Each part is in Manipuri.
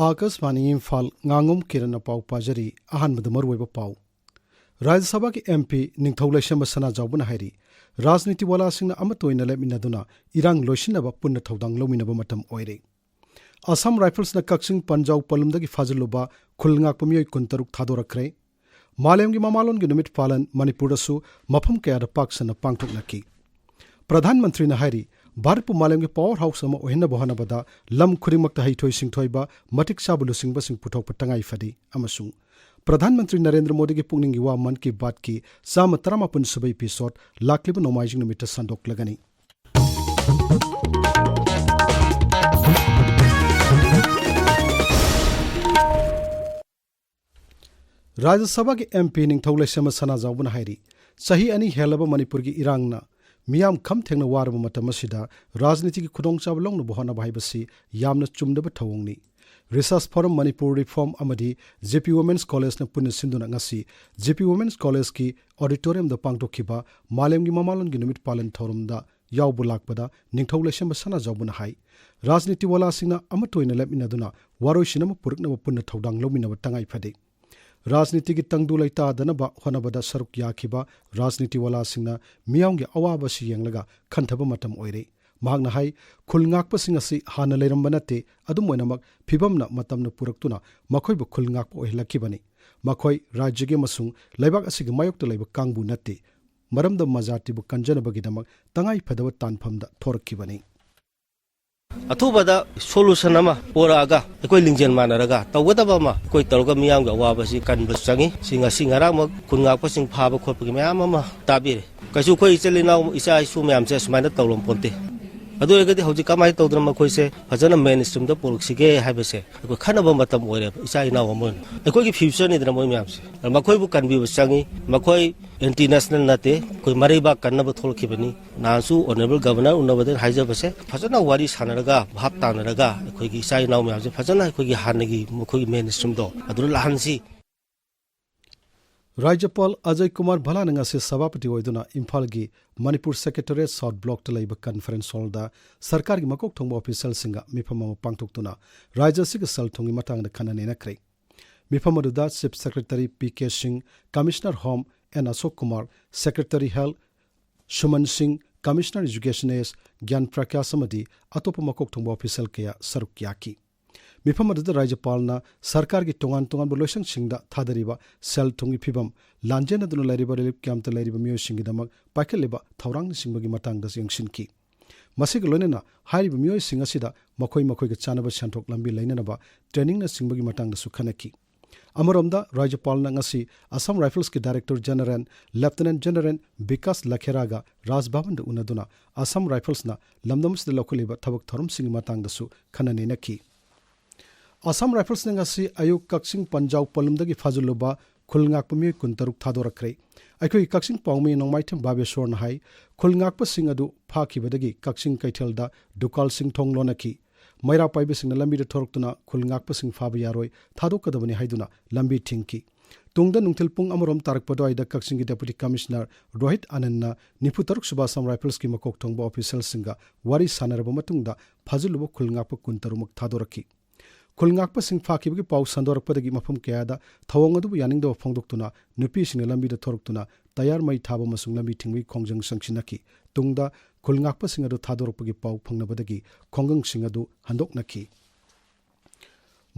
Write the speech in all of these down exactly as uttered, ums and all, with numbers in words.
ꯑꯥꯀꯥꯁꯕꯥꯅꯤ ꯏꯝꯐꯥꯜ, ꯉꯥꯉꯣꯝ ꯀꯤꯔꯟꯅ ꯄꯥꯎ ꯄꯥꯖꯔꯤ꯫ ꯑꯍꯥꯟꯕꯗ ꯃꯔꯨꯑꯣꯏꯕ ꯄꯥꯎ꯫ ꯔꯥꯖ꯭ꯌ ꯁꯚꯥꯒꯤ MP ꯅꯤꯡꯊꯧ ꯂꯩꯁꯦꯝꯕ ꯁꯅꯥꯖꯥꯎꯕꯅ ꯍꯥꯏꯔꯤ, ꯔꯥꯖꯅꯤꯇꯤ ꯋꯥꯂꯥꯁꯤꯡꯅ ꯑꯃꯠꯇ ꯑꯣꯏꯅ ꯂꯦꯞꯃꯤꯟꯅꯗꯨꯅ ꯏꯔꯥꯡ ꯂꯣꯏꯁꯤꯟꯅꯕ ꯄꯨꯟꯅ ꯊꯧꯗꯥꯡ ꯂꯧꯃꯤꯟꯅꯕ ꯃꯇꯝ ꯑꯣꯏꯔꯦ꯫ ꯑꯁꯥꯝ ꯔꯥꯏꯐꯜꯁꯅ ꯀꯛꯆꯤꯡ ꯄꯟꯖꯥꯎ ꯄꯣꯂꯨꯝꯗꯒꯤ ꯐꯥꯖꯤꯜꯂꯨꯕ ꯈꯨꯜ ꯉꯥꯛꯄ ꯃꯤꯑꯣꯏ ꯀꯨꯟꯇꯔꯨꯛ ꯊꯥꯗꯣꯔꯛꯈ꯭ꯔꯦ꯫ ꯃꯥꯂꯦꯝꯒꯤ ꯃꯃꯥꯂꯣꯟꯒꯤ ꯅꯨꯃꯤꯠ ꯄꯥꯂꯟ ꯃꯅꯤꯄꯨꯔꯗꯁꯨ ꯃꯐꯝ ꯀꯌꯥꯗ ꯄꯥꯛ ꯁꯟꯅ ꯄꯥꯡꯊꯣꯛꯅꯈꯤ꯫ ꯄ꯭ꯔꯙꯥꯟ ꯃꯟꯇ꯭ꯔꯤꯅ ꯍꯥꯏꯔꯤ, ꯚꯥꯔꯠꯄꯨ ꯃꯥꯂꯦꯝꯒꯤ power house ꯑꯃ ꯑꯣꯏꯍꯟꯅꯕ ꯍꯣꯠꯅꯕꯗ ꯂꯝ ꯈꯨꯗꯤꯡꯃꯛꯇ ꯍꯩꯊꯣꯏ ꯁꯤꯡꯊꯣꯏꯕ, ꯃꯇꯤꯛ ꯆꯥꯕ ꯂꯨꯆꯤꯡꯕꯁꯤꯡ ꯄꯨꯊꯣꯛꯄ ꯇꯉꯥꯏ ꯐꯗꯦ ꯑꯃꯁꯨꯡ ꯄ꯭ꯔꯙꯥꯟ ꯃꯟꯇ꯭ꯔꯤ ꯅꯔꯦꯟꯗ꯭ꯔ ꯃꯣꯗꯤꯒꯤ ꯄꯨꯛꯅꯤꯡꯒꯤ ꯋꯥ ꯃꯟ ꯀꯤ ꯕꯥꯠꯀꯤ ꯆꯥꯝꯃ ꯇꯔꯥꯃꯥꯄꯟ ꯁꯨꯕ episode ꯂꯥꯛꯂꯤꯕ ꯅꯣꯡꯃꯥꯏꯖꯤꯡ ꯅꯨꯃꯤꯠꯇ ꯁꯟꯗꯣꯛꯂꯒꯅꯤ꯫ ꯔꯥꯖ꯭ꯌ ꯁꯚꯥꯒꯤ MP ꯅꯤꯡꯊꯧ ꯂꯩꯁꯦꯝꯕ ꯁꯅꯥꯖꯥꯎꯕꯅ ꯍꯥꯏꯔꯤ, ꯆꯍꯤ ꯑꯅꯤ ꯍꯦꯜꯂꯕ ꯃꯅꯤꯄꯨꯔꯒꯤ ꯏꯔꯥꯡꯅ ꯃꯤꯌꯥꯝ ꯈꯝ ꯊꯦꯡꯅ ꯋꯥꯔꯕ ꯃꯇꯝ ꯑꯁꯤꯗ ꯔꯥꯖꯅꯤꯇꯤꯒꯤ ꯈꯨꯗꯣꯡꯆꯥꯕ ꯂꯧꯅꯕ ꯍꯣꯠꯅꯕ ꯍꯥꯏꯕꯁꯤ ꯌꯥꯝꯅ ꯆꯨꯝꯗꯕ ꯊꯧꯑꯣꯡꯅꯤ꯫ Research Forum Manipur Reform ꯑꯃꯗꯤ J P Women's Collegeꯅ ꯄꯨꯟꯅ ꯁꯤꯟꯗꯨꯅ ꯉꯁꯤ J P Women's Collegeꯀꯤ auditoriumꯗ ꯄꯥꯡꯊꯣꯛꯈꯤꯕ ꯃꯥꯂꯦꯝꯒꯤ ꯃꯃꯥꯂꯣꯟꯒꯤ ꯅꯨꯃꯤꯠ ꯄꯥꯂꯟ ꯊꯧꯔꯝꯗ ꯌꯥꯎꯕ ꯂꯥꯛꯄꯗ ꯅꯤꯡꯊꯧ ꯂꯩꯁꯦꯝꯕ ꯁꯅꯥꯖꯥꯎꯕꯅ ꯍꯥꯏ, ꯔꯥꯖꯅꯤꯇꯤ ꯋꯥꯂꯥꯁꯤꯡꯅ ꯑꯃꯠꯇ ꯑꯣꯏꯅ ꯂꯦꯞꯃꯤꯟꯅꯗꯨꯅ ꯋꯥꯔꯣꯏꯁꯤꯟ ꯑꯃ ꯄꯨꯔꯛꯅꯕ ꯄꯨꯟꯅ ꯊꯧꯗꯥꯡ ꯂꯧꯃꯤꯟꯅꯕ ꯇꯉꯥꯏ ꯐꯗꯦ꯫ ꯔꯥꯖꯅꯤꯇꯤꯒꯤ ꯇꯪꯗꯨ ꯂꯩꯇꯥꯗꯅꯕ ꯍꯣꯠꯅꯕꯗ ꯁꯔꯨꯛ ꯌꯥꯈꯤꯕ ꯔꯥꯖꯅꯤꯇꯤ ꯋꯥꯂꯥꯁꯤꯡꯅ ꯃꯤꯌꯥꯝꯒꯤ ꯑꯋꯥꯕ ꯑꯁꯤ ꯌꯦꯡꯂꯒ ꯈꯟꯊꯕ ꯃꯇꯝ ꯑꯣꯏꯔꯦ꯫ ꯃꯍꯥꯛꯅ ꯍꯥꯏ, ꯈꯨꯜ ꯉꯥꯛꯄꯁꯤꯡ ꯑꯁꯤ ꯍꯥꯟꯅ ꯂꯩꯔꯝꯕ ꯅꯠꯇꯦ, ꯑꯗꯨꯝ ꯑꯣꯏꯅꯃꯛ ꯐꯤꯕꯝꯅ ꯃꯇꯝꯅ ꯄꯨꯔꯛꯇꯨꯅ ꯃꯈꯣꯏꯕꯨ ꯈꯨꯜ ꯉꯥꯛꯄ ꯑꯣꯏꯍꯜꯂꯛꯈꯤꯕꯅꯤ꯫ ꯃꯈꯣꯏ ꯔꯥꯖ꯭ꯌꯒꯤ ꯑꯃꯁꯨꯡ ꯂꯩꯕꯥꯛ ꯑꯁꯤꯒꯤ ꯃꯥꯌꯣꯛꯇ ꯂꯩꯕ ꯀꯥꯡꯕꯨ ꯅꯠꯇꯦ꯫ ꯃꯔꯝꯗꯝ ꯃꯖꯥꯇꯤꯕꯨ ꯀꯟꯖꯅꯕꯒꯤꯗꯃꯛ ꯇꯉꯥꯏ ꯐꯗꯕ ꯇꯥꯟꯐꯝꯗ ꯊꯣꯔꯛꯈꯤꯕꯅꯤ꯫ ꯑꯊꯨꯕꯗ solution ꯑꯃ ꯄꯣꯔꯛꯑꯒ, ꯑꯩꯈꯣꯏ ꯂꯤꯡꯖꯦꯜ ꯃꯥꯟꯅꯔꯒ ꯇꯧꯒꯗꯕ ꯑꯃ ꯑꯩꯈꯣꯏ ꯇꯧꯔꯒ ꯃꯤꯌꯥꯝꯒꯤ ꯑꯋꯥꯕꯁꯤ ꯀꯟꯕ ꯆꯪꯉꯤ꯫ ꯁꯤ ꯉꯁꯤ ꯉꯔꯥꯡꯃꯛ ꯈꯨꯟ ꯉꯥꯛꯄꯁꯤꯡ ꯐꯥꯕ ꯈꯣꯠꯄꯒꯤ ꯃꯌꯥꯝ ꯑꯃ ꯇꯥꯕꯤꯔꯦ꯫ ꯀꯩꯁꯨ ꯑꯩꯈꯣꯏ ꯏꯆꯤꯜ ꯏꯅꯥꯎ, ꯏꯆꯥ ꯏꯁꯨ ꯃꯌꯥꯝꯁꯦ ꯁꯨꯃꯥꯏꯅ ꯇꯧꯔꯝꯄꯣꯟꯇꯦ꯫ ꯑꯗꯨ ꯑꯣꯏꯔꯒꯗꯤ ꯍꯧꯖꯤꯛ ꯀꯃꯥꯏꯅ ꯇꯧꯗꯅ ꯃꯈꯣꯏꯁꯦ ꯐꯖꯅ mainstreamꯗ ꯄꯨꯔꯛꯁꯤꯒꯦ ꯍꯥꯏꯕꯁꯦ ꯑꯩꯈꯣꯏ ꯈꯟꯅꯕ ꯃꯇꯝ ꯑꯣꯏꯔꯦꯕ, ꯏꯆꯥ ꯏꯅꯥꯎ ꯑꯃ ꯑꯣꯏꯅ꯫ ꯑꯩꯈꯣꯏꯒꯤ futureꯅꯤꯗꯅ ꯃꯣꯏ ꯃꯌꯥꯝꯁꯦ꯫ ꯑꯗꯨꯅ ꯃꯈꯣꯏꯕꯨ ꯀꯟꯕꯤꯕ ꯆꯪꯉꯤ꯫ ꯃꯈꯣꯏ anti national ꯅꯠꯇꯦ, ꯑꯩꯈꯣꯏ ꯃꯔꯩꯕꯥꯛ ꯀꯟꯅꯕ ꯊꯣꯛꯂꯛꯈꯤꯕꯅꯤ꯫ ꯅꯍꯥꯟꯁꯨ Honourable Governor ꯎꯅꯕꯗ ꯍꯥꯏꯖꯕꯁꯦ, ꯐꯖꯅ ꯋꯥꯔꯤ ꯁꯥꯟꯅꯔꯒ, ꯚꯥꯞ ꯇꯥꯅꯔꯒ, ꯑꯩꯈꯣꯏꯒꯤ ꯏꯆꯥ ꯏꯅꯥꯎ ꯃꯌꯥꯝꯁꯦ ꯐꯖꯅ ꯑꯩꯈꯣꯏꯒꯤ ꯍꯥꯟꯅꯒꯤ ꯃꯈꯣꯏꯒꯤ mainstreamꯗꯣ ꯑꯗꯨꯗ ꯂꯥꯛꯍꯟꯁꯤ꯫ ꯔꯥꯖ꯭ꯌꯄꯥꯜ ꯑꯖꯌ ꯀꯨꯃꯥꯔ ꯚꯜꯂꯥꯅ ꯉꯁꯤ ꯁꯚꯥꯄꯇꯤ ꯑꯣꯏꯗꯨꯅ ꯏꯝꯐꯥꯜꯒꯤ ꯃꯅꯤꯄꯨꯔ ꯁꯦꯀ꯭ꯔꯦꯇꯔꯤꯌꯦꯠ ꯁꯥꯎꯊ ꯕ꯭ꯂꯣꯛꯇ ꯂꯩꯕ ꯀꯟꯐꯔꯦꯟꯁ ꯍꯣꯜꯗ ꯁꯔꯀꯥꯔꯒꯤ ꯃꯀꯣꯛ ꯊꯣꯡꯕ ꯑꯣꯐꯤꯁꯤꯌꯦꯜꯁꯤꯡꯒ ꯃꯤꯐꯝ ꯑꯃ ꯄꯥꯡꯊꯣꯛꯇꯨꯅ ꯔꯥꯖ꯭ꯌ ꯑꯁꯤꯒꯤ ꯁꯦꯜ ꯊꯨꯝꯒꯤ ꯃꯇꯥꯡꯗ ꯈꯟꯅ ꯅꯩꯅꯈ꯭ꯔꯦ꯫ ꯃꯤꯐꯝ ꯑꯗꯨꯗ chief secretary P K Singh, commissioner home N Ashok Kumar, secretary health Suman Singh, commissioner education ꯑꯦꯁ ꯒ꯭ꯌꯥꯟ ꯄ꯭ꯔꯀꯥꯁ ꯑꯃꯗꯤ ꯑꯇꯣꯞꯄ ꯃꯀꯣꯛ ꯊꯣꯡꯕ ꯑꯣꯐꯤꯁꯤꯌꯦꯜ ꯀꯌꯥ ꯁꯔꯨꯛ ꯌꯥꯈꯤ꯫ ꯃꯤꯐꯝ ꯑꯗꯨꯗ ꯔꯥꯖ꯭ꯌꯄꯥꯜꯅ ꯁꯔꯀꯥꯔꯒꯤ ꯇꯣꯉꯥꯟ ꯇꯣꯉꯥꯟꯕ ꯂꯣꯏꯁꯪꯁꯤꯡꯗ ꯊꯥꯗꯔꯤꯕ ꯁꯦꯜ ꯊꯨꯝꯒꯤ ꯐꯤꯕꯝ, ꯂꯥꯟꯖꯦꯟꯅꯗꯨꯅ ꯂꯩꯔꯤꯕ ꯔꯤꯂꯤꯐ ꯀꯦꯝꯞꯇ ꯂꯩꯔꯤꯕ ꯃꯤꯑꯣꯏꯁꯤꯡꯒꯤꯗꯃꯛ ꯄꯥꯏꯈꯠꯂꯤꯕ ꯊꯧꯔꯥꯡꯅꯆꯤꯡꯕꯒꯤ ꯃꯇꯥꯡꯗꯁꯨ ꯌꯦꯡꯁꯤꯟꯈꯤ꯫ ꯃꯁꯤꯒ ꯂꯣꯏꯅꯅ ꯍꯥꯏꯔꯤꯕ ꯃꯤꯑꯣꯏꯁꯤꯡ ꯑꯁꯤꯗ ꯃꯈꯣꯏ ꯃꯈꯣꯏꯒ ꯆꯥꯟꯅꯕ ꯁꯦꯟꯊꯣꯛ ꯂꯝꯕꯤ ꯂꯩꯅꯅꯕ ꯇ꯭ꯔꯦꯅꯤꯡꯅꯆꯤꯡꯕꯒꯤ ꯃꯇꯥꯡꯗꯁꯨ ꯈꯟꯅꯈꯤ꯫ ꯑꯃꯔꯣꯝꯗ ꯔꯥꯖ꯭ꯌꯄꯥꯜꯅ ꯉꯁꯤ ꯑꯁꯥꯝ ꯔꯥꯏꯐꯜꯁꯀꯤ director general lieutenant general Bikash ꯂꯈꯦꯔꯥꯒ ꯔꯥꯖꯚꯕꯟꯗ ꯎꯅꯗꯨꯅ ꯑꯁꯥꯝ ꯔꯥꯏꯐꯜꯁꯅ ꯂꯝꯗꯝ ꯑꯁꯤꯗ ꯂꯧꯈꯠꯂꯤꯕ ꯊꯕꯛ ꯊꯧꯔꯝꯁꯤꯡꯒꯤ ꯃꯇꯥꯡꯗꯁꯨ ꯈꯟꯅ ꯅꯩꯅꯈꯤ꯫ ꯑꯁꯥꯝ ꯔꯥꯏꯐꯜꯁꯅ ꯉꯁꯤ ꯑꯌꯨꯛ ꯀꯛꯆꯤꯡ ꯄꯟꯖꯥꯎ ꯄꯣꯂꯨꯝꯗꯒꯤ ꯐꯥꯖꯤꯜꯂꯨꯕ ꯈꯨꯜ ꯉꯥꯛꯄ ꯃꯤꯑꯣꯏ ꯀꯨꯟꯇꯔꯨꯛ ꯊꯥꯗꯣꯔꯛꯈ꯭ꯔꯦ꯫ ꯑꯩꯈꯣꯏꯒꯤ ꯀꯛꯆꯤꯡ ꯄꯥꯎꯃꯤ ꯅꯣꯡꯃꯥꯏꯊꯦꯝ ꯕꯥꯕꯦꯁꯣꯔꯅ ꯍꯥꯏ, ꯈꯨꯜ ꯉꯥꯛꯄꯁꯤꯡ ꯑꯗꯨ ꯐꯥꯈꯤꯕꯗꯒꯤ ꯀꯛꯆꯤꯡ ꯀꯩꯊꯦꯜꯗ ꯗꯨꯀꯥꯜꯁꯤꯡ ꯊꯣꯡ ꯂꯣꯟꯅꯈꯤ꯫ ꯃꯩꯔꯥ ꯄꯥꯏꯕꯁꯤꯡꯅ ꯂꯝꯕꯤꯗ ꯊꯣꯔꯛꯇꯨꯅ ꯈꯨꯜ ꯉꯥꯛꯄꯁꯤꯡ ꯐꯥꯕ ꯌꯥꯔꯣꯏ, ꯊꯥꯗꯣꯛꯀꯗꯕꯅꯤ ꯍꯥꯏꯗꯨꯅ ꯂꯝꯕꯤ ꯊꯤꯡꯈꯤ꯫ ꯇꯨꯡꯗ ꯅꯨꯡꯊꯤꯜ ꯄꯨꯡ ꯑꯃꯔꯣꯝ ꯇꯥꯔꯛꯄ ꯑꯗꯨꯋꯥꯏꯗ ꯀꯛꯆꯤꯡꯒꯤ ꯗꯦꯄꯨꯇꯤ ꯀꯃꯤꯁꯅꯔ ꯔꯣꯍꯤꯠ ꯑꯅꯟꯅ ꯅꯤꯐꯨ ꯇꯔꯨꯛ ꯁꯨꯕ ꯑꯁꯥꯝ ꯔꯥꯏꯐꯜꯁꯀꯤ ꯃꯀꯣꯛ ꯊꯣꯡꯕ ꯑꯣꯐꯤꯁꯤꯌꯦꯜꯁꯤꯡꯒ ꯋꯥꯔꯤ ꯁꯥꯟꯅꯔꯕ ꯃꯇꯨꯡꯗ ꯐꯥꯖꯤꯜꯂꯨꯕ ꯈꯨꯜ ꯉꯥꯛꯄ ꯀꯨꯟꯇꯔꯨꯛꯃꯛ ꯊꯥꯗꯣꯔꯛꯈꯤ꯫ ꯈꯨꯜ ꯉꯥꯛꯄꯁꯤꯡ ꯐꯥꯈꯤꯕꯒꯤ ꯄꯥꯎ ꯁꯟꯗꯣꯔꯛꯄꯗꯒꯤ ꯃꯐꯝ ꯀꯌꯥꯗ ꯊꯧꯑꯣꯡ ꯑꯗꯨꯕꯨ ꯌꯥꯅꯤꯡꯗꯕ ꯐꯣꯡꯗꯣꯛꯇꯨꯅ ꯅꯨꯄꯤꯁꯤꯡꯅ ꯂꯝꯕꯤꯗ ꯊꯣꯔꯛꯇꯨꯅ ꯇꯌꯥꯔ ꯃꯩ ꯊꯥꯕ ꯑꯃꯁꯨꯡ ꯂꯝꯕꯤ ꯊꯤꯡꯕꯒꯤ ꯈꯣꯡꯖꯪ ꯆꯪꯁꯤꯟꯅꯈꯤ꯫ ꯇꯨꯡꯗ ꯈꯨꯜ ꯉꯥꯛꯄꯁꯤꯡ ꯑꯗꯨ ꯊꯥꯗꯣꯔꯛꯄꯒꯤ ꯄꯥꯎ ꯐꯪꯅꯕꯗꯒꯤ ꯈꯨꯡꯒꯪꯁꯤꯡ ꯑꯗꯨ ꯍꯟꯗꯣꯛꯅꯈꯤ꯫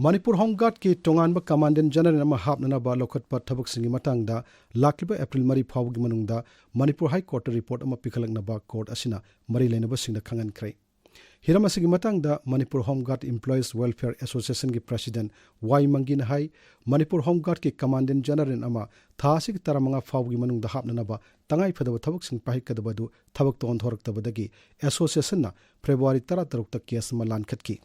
ꯃꯅꯤꯄꯨꯔ ꯍꯣꯝ ꯒꯥꯔꯗꯀꯤ ꯇꯣꯉꯥꯟꯕ ꯀꯃꯥꯟꯗꯦꯟꯠ ꯖꯦꯅꯔꯦꯜ ꯑꯃ ꯍꯥꯞꯅꯅꯕ ꯂꯧꯈꯠꯄ ꯊꯕꯛꯁꯤꯡꯒꯤ ꯃꯇꯥꯡꯗ ꯂꯥꯛꯂꯤꯕ ꯑꯦꯄ꯭ꯔꯤꯜ ꯃꯔꯤ ꯐꯥꯎꯕꯒꯤ ꯃꯅꯨꯡꯗ ꯃꯅꯤꯄꯨꯔ ꯍꯥꯏ ꯀꯣꯔꯠꯇ ꯔꯤꯄꯣꯔꯠ ꯑꯃ ꯄꯤꯈꯠꯂꯛꯅꯕ ꯀꯣꯔꯠ ꯑꯁꯤꯅ ꯃꯔꯤ ꯂꯩꯅꯕꯁꯤꯡꯗ ꯈꯪꯍꯟꯈ꯭ꯔꯦ꯫ ꯍꯤꯔꯝ ꯑꯁꯤꯒꯤ ꯃꯇꯥꯡꯗ Manipur home guard employees welfare ꯑꯦꯁꯣꯁꯤꯌꯦꯁꯟꯒꯤ ꯄ꯭ꯔꯦꯁꯤꯗꯦꯟꯠ ꯋꯥꯏ ꯃꯪꯒꯤꯅ ꯍꯥꯏ, ꯃꯅꯤꯄꯨꯔ ꯍꯣꯝ ꯒꯥꯔꯗꯀꯤ ꯀꯃꯥꯟꯗꯦꯟꯠ ꯖꯦꯅꯔꯦꯜ ꯑꯃ ꯊꯥ ꯑꯁꯤꯒꯤ ꯇꯔꯥꯃꯉꯥ ꯐꯥꯎꯕꯒꯤ ꯃꯅꯨꯡꯗ ꯍꯥꯞꯅꯅꯕ ꯇꯉꯥꯏꯐꯗꯕ ꯊꯕꯛꯁꯤꯡ ꯄꯥꯏꯈꯠꯀꯗꯕ ꯑꯗꯨ ꯊꯕꯛꯇ ꯑꯣꯟꯊꯣꯔꯛꯇꯕꯗꯒꯤ ꯑꯦꯁꯣꯁꯤꯌꯦꯁꯟꯅ ꯐꯦꯕ꯭ꯔꯨꯋꯥꯔꯤ ꯇꯔꯥꯇꯔꯨꯛꯇ ꯀꯦꯁ ꯑꯃ ꯂꯥꯟꯈꯠꯈꯤ꯫